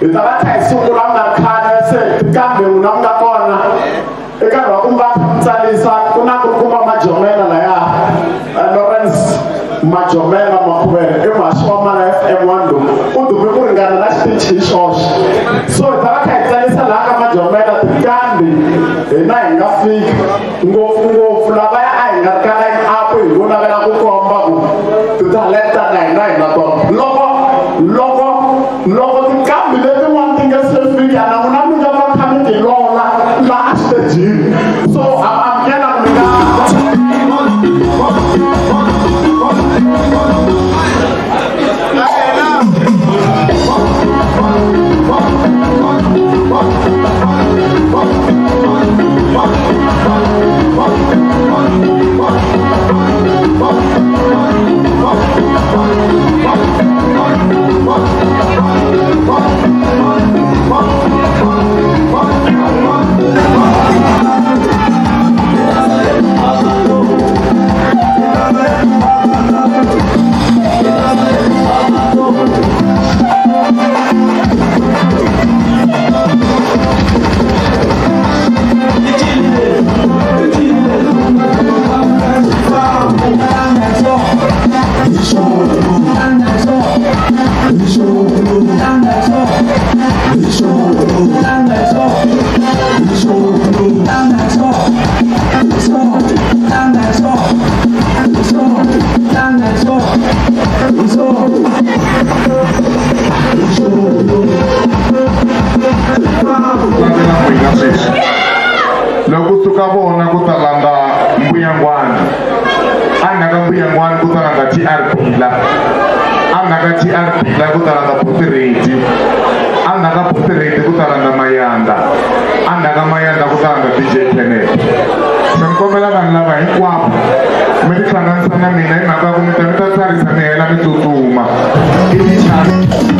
Hi ta va kha hi sungula ku nga ri khale se kambe n'wina mi nga kona eka nkarhi wa ku mi va mi tsalisa ku na nkulukumba Majomela laya Lawrence Majomela Makhuvele i muhaxi wa Mala FM 1 lowu u dume ku ringana na xitichi hi xoxe so hi ta va kha hi tsalisa laha ka Majomela tikambi hina hi nga fika ngopfungopfu lavaya a hi nga ri ka line up hi ngo navela ku komba ku titalenta na hina hi na tona loko loko loko tinqambi letin'wana ti nga se fika na n'wina mi nga va kha mi tilola laha xitejini so ha amukela ku mi nga Landzela n'wina sweswi loko ku suka vona ku ta landza mbuyangwana endzhaku ka mbuyangwana ku ta landza TR Bila endzhaku ka TR Bila ku ta landza Butireti endzhaku ka Butireti ku ta landza Mayanda endzhaku ka Mayanda ku ta landza DJ Planet se ni kombela vanhu lava hinkwavo mi tihlanganisa na mina hi mhaka ya ku mi ta mi ta tsarisa mi hela mi tsutsuma i